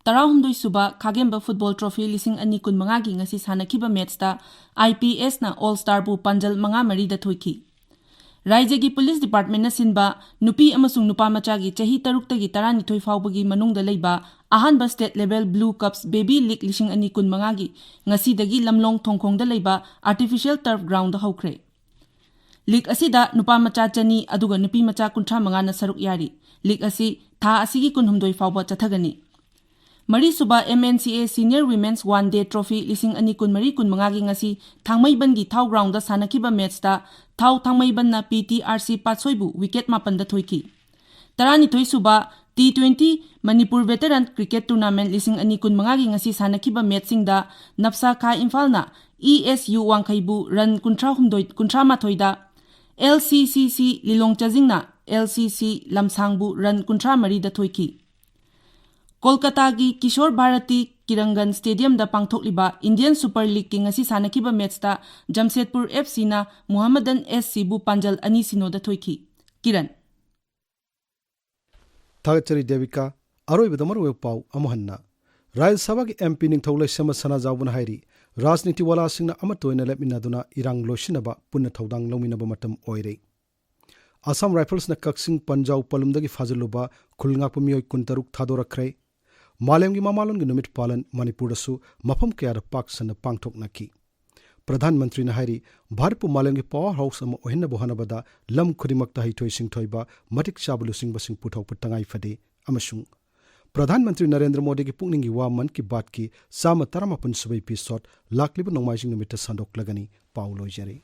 ꯇꯔꯥꯍꯨꯝꯗꯣꯏ ꯁꯨꯕ ꯈꯥꯒꯦꯝꯕ ꯐꯨꯠꯕꯣꯜ ꯇ꯭ꯔꯣꯐꯤ ꯂꯤꯁꯤꯡ ꯑꯅꯤ ꯀꯨꯟꯃꯉꯥꯒꯤ ꯉꯁꯤ ꯁꯥꯟꯅꯈꯤꯕ ꯃꯦꯠꯁꯇ ꯑꯥꯏ ꯄꯤ ꯑꯦꯁꯅ ꯑꯣꯜ ꯁ꯭ꯇꯥꯔꯕꯨ ꯄꯥꯟꯖꯜ ꯃꯉꯥ ꯃꯔꯤꯗ ꯊꯣꯏꯈꯤ꯫ ꯔꯥꯏꯖ꯭ꯌꯒꯤ ꯄꯨꯂꯤꯁ ꯗꯤꯄꯥꯔꯠꯃꯦꯟꯠꯅ ꯁꯤꯟꯕ ꯅꯨꯄꯤ ꯑꯃꯁꯨꯡ ꯅꯨꯄꯥ ꯃꯆꯥꯒꯤ ꯆꯍꯤ ꯇꯔꯨꯛꯇꯒꯤ ꯇꯔꯥꯅꯤꯊꯣꯏ ꯐꯥꯎꯕꯒꯤ ꯃꯅꯨꯡꯗ ꯂꯩꯕ ꯑꯍꯥꯟꯕ state level blue cups baby league ꯂꯤꯁꯤꯡ ꯑꯅꯤ ꯀꯨꯟꯃꯉꯥꯒꯤ ꯉꯁꯤꯗꯒꯤ ꯂꯝꯂꯣꯡ ꯊꯣꯡꯈꯣꯡꯗ ꯂꯩꯕ ꯑꯥꯔꯇꯤꯐꯤꯁꯤꯌꯦꯜ ꯇꯔꯐ ꯒ꯭ꯔꯥꯎꯟꯗ ꯍꯧꯈ꯭ꯔꯦ꯫ ꯂꯤꯒ ꯑꯁꯤꯗ ꯅꯨꯄꯥ ꯃꯆꯥ ꯆꯅꯤ ꯑꯗꯨꯒ ꯅꯨꯄꯤ ꯃꯆꯥ ꯀꯨꯟꯊ꯭ꯔꯥ ꯃꯉꯥꯅ ꯁꯔꯨꯛ ꯌꯥꯔꯤ꯫ ꯂꯤꯒ ꯑꯁꯤ ꯊꯥ ꯑꯁꯤꯒꯤ ꯀꯨꯟꯍꯨꯝꯗꯣꯏ ꯐꯥꯎꯕ ꯆꯠꯊꯒꯅꯤ꯫ ꯃꯔꯤꯁꯨꯕ ꯑꯦꯝ ꯑꯦꯟ ꯁꯤ ꯑꯦ senior women's one day trophy ꯂꯤꯁꯤꯡ ꯑꯅꯤ ꯀꯨꯟꯃꯔꯤ ꯀꯨꯟꯃꯉꯥꯒꯤ ꯉꯁꯤ ꯊꯥꯡꯃꯩꯕꯟꯒꯤ ꯊꯥꯎ ꯒ꯭ꯔꯥꯎꯟꯗ ꯁꯥꯟꯅꯈꯤꯕ ꯃꯦꯠꯁꯇ ꯊꯥꯎ ꯊꯥꯡꯃꯩꯕꯟꯅ P T R C ꯄꯥꯠꯁꯣꯏꯕꯨ wicket ꯃꯥꯄꯟꯗ ꯊꯣꯏꯈꯤ꯫ ꯇꯔꯥꯅꯤꯊꯣꯏ ꯁꯨꯕ T twenty Manipur veteran cricket tournament ꯂꯤꯁꯤꯡ ꯑꯅꯤ ꯀꯨꯟꯃꯉꯥꯒꯤ ꯉꯁꯤ ꯁꯥꯟꯅꯈꯤꯕ ꯃꯦꯠꯁꯁꯤꯡꯗ ꯅꯞꯁꯥ ꯈꯥ ꯏꯝꯐꯥꯜꯅ ꯏ ꯑꯦꯁ ꯌꯨ ꯋꯥꯡꯈꯩꯕꯨ ꯔꯟ ꯀꯨꯟꯊ꯭ꯔꯥꯍꯨꯝꯗꯣꯏ, ꯀꯨꯟꯊ꯭ꯔꯥꯃꯥꯊꯣꯏꯗ, L C C C Lilong ꯆꯥꯖꯤꯡꯅ ꯑꯦꯜ ꯁꯤ ꯁꯤ ꯂꯝꯁꯥꯡꯕꯨ ꯔꯟ ꯀꯨꯟꯊ꯭ꯔꯥꯃꯔꯤꯗ ꯊꯣꯏꯈꯤ꯫ ꯀꯣꯜꯀꯇꯥꯒꯤ ꯀꯤꯁꯣꯔ ꯚꯥꯔꯇꯤ ꯀꯤꯔꯪꯒꯟ ꯁ꯭ꯇꯦꯗꯤꯌꯝꯗ ꯄꯥꯡꯊꯣꯛꯂꯤꯕ ꯏꯟꯗꯤꯌꯟ ꯁꯨꯄꯔ ꯂꯤꯒꯀꯤ ꯉꯁꯤ ꯁꯥꯟꯅꯈꯤꯕ ꯃꯦꯠꯁꯇ ꯖꯝꯁꯦꯗꯄꯨꯔ ꯑꯦꯐ ꯁꯤꯅ ꯃꯨꯍꯝꯃꯗꯟ ꯑꯦꯁ ꯁꯤꯕꯨ ꯄꯥꯟꯖꯜ ꯑꯅꯤ ꯁꯤꯅꯣꯗ ꯊꯣꯏꯈꯤ꯫ ꯀꯤꯔꯟ꯫ ꯊꯥꯒꯠꯆꯔꯤ ꯗꯦꯕꯤꯀꯥ꯫ ꯑꯔꯣꯏꯕꯗ ꯃꯔꯨꯑꯣꯏꯕ ꯄꯥꯎ ꯑꯃꯨꯛ ꯍꯟꯅ꯫ ꯔꯥꯖ꯭ꯌ ꯁꯚꯥꯒꯤ ꯑꯦꯝ ꯄꯤ ꯅꯤꯡꯊꯧ ꯂꯩꯁꯦꯝꯕ ꯁꯅꯥꯖꯥꯎꯕꯅ ꯍꯥꯏꯔꯤ, ꯔꯥꯖꯅꯤꯇꯤ ꯋꯥꯂꯥꯁꯤꯡꯅ ꯑꯃꯠꯇ ꯑꯣꯏꯅ ꯂꯦꯞꯃꯤꯟꯅꯗꯨꯅ ꯏꯔꯥꯡ ꯂꯣꯏꯁꯤꯟꯅꯕ ꯄꯨꯟꯅ ꯊꯧꯗꯥꯡ ꯂꯧꯃꯤꯟꯅꯕ ꯃꯇꯝ ꯑꯣꯏꯔꯦ꯫ ꯑꯁꯥꯝ ꯔꯥꯏꯐꯜꯁꯅ ꯀꯛꯆꯤꯡ ꯄꯟꯖꯥꯎ ꯄꯂꯨꯝꯗꯒꯤ ꯐꯥꯖꯤꯜꯂꯨꯕ ꯈꯨꯜ ꯉꯥꯛꯄ ꯃꯤꯑꯣꯏ ꯀꯨꯟꯇꯔꯨꯛ ꯊꯥꯗꯣꯔꯛꯈ꯭ꯔꯦ꯫ ꯃꯥꯂꯦꯝꯒꯤ ꯃꯃꯥꯂꯣꯟꯒꯤ ꯅꯨꯃꯤꯠ ꯄꯥꯂꯟ ꯃꯅꯤꯄꯨꯔꯗꯁꯨ ꯃꯐꯝ ꯀꯌꯥꯗ ꯄꯥꯛ ꯁꯟꯅ ꯄꯥꯡꯊꯣꯛꯅꯈꯤ꯫ ꯄ꯭ꯔꯙꯥꯟ ꯃꯟꯇ꯭ꯔꯤꯅ ꯍꯥꯏꯔꯤ, ꯚꯥꯔꯠꯄꯨ ꯃꯥꯂꯦꯝꯒꯤ ꯄꯥꯋꯔ ꯍꯥꯎꯁ ꯑꯃ ꯑꯣꯏꯍꯟꯅꯕ ꯍꯣꯠꯅꯕꯗ ꯂꯝ ꯈꯨꯗꯤꯡꯃꯛꯇ ꯍꯩꯊꯣꯏ ꯁꯤꯡꯊꯣꯏꯕ, ꯃꯇꯤꯛ ꯆꯥꯕ ꯂꯨꯆꯤꯡꯕꯁꯤꯡ ꯄꯨꯊꯣꯛꯄ ꯇꯉꯥꯏ ꯐꯗꯦ ꯑꯃꯁꯨꯡ ꯄ꯭ꯔꯙꯥꯟ ꯃꯟꯇ꯭ꯔꯤ ꯅꯔꯦꯟꯗ꯭ꯔ ꯃꯣꯗꯤꯒꯤ ꯄꯨꯛꯅꯤꯡꯒꯤ ꯋꯥ ꯃꯟ ꯀꯤ ꯕꯥꯠꯀꯤ ꯆꯥꯝꯃ ꯇꯔꯥꯃꯥꯄꯟ ꯁꯨꯕ ꯏꯄꯤꯁꯣꯗ ꯂꯥꯛꯂꯤꯕ ꯅꯣꯡꯃꯥꯏꯖꯤꯡ ꯅꯨꯃꯤꯠꯇ ꯁꯟꯗꯣꯛꯂꯒꯅꯤ꯫ ꯄꯥꯎ ꯂꯣꯏꯖꯔꯦ꯫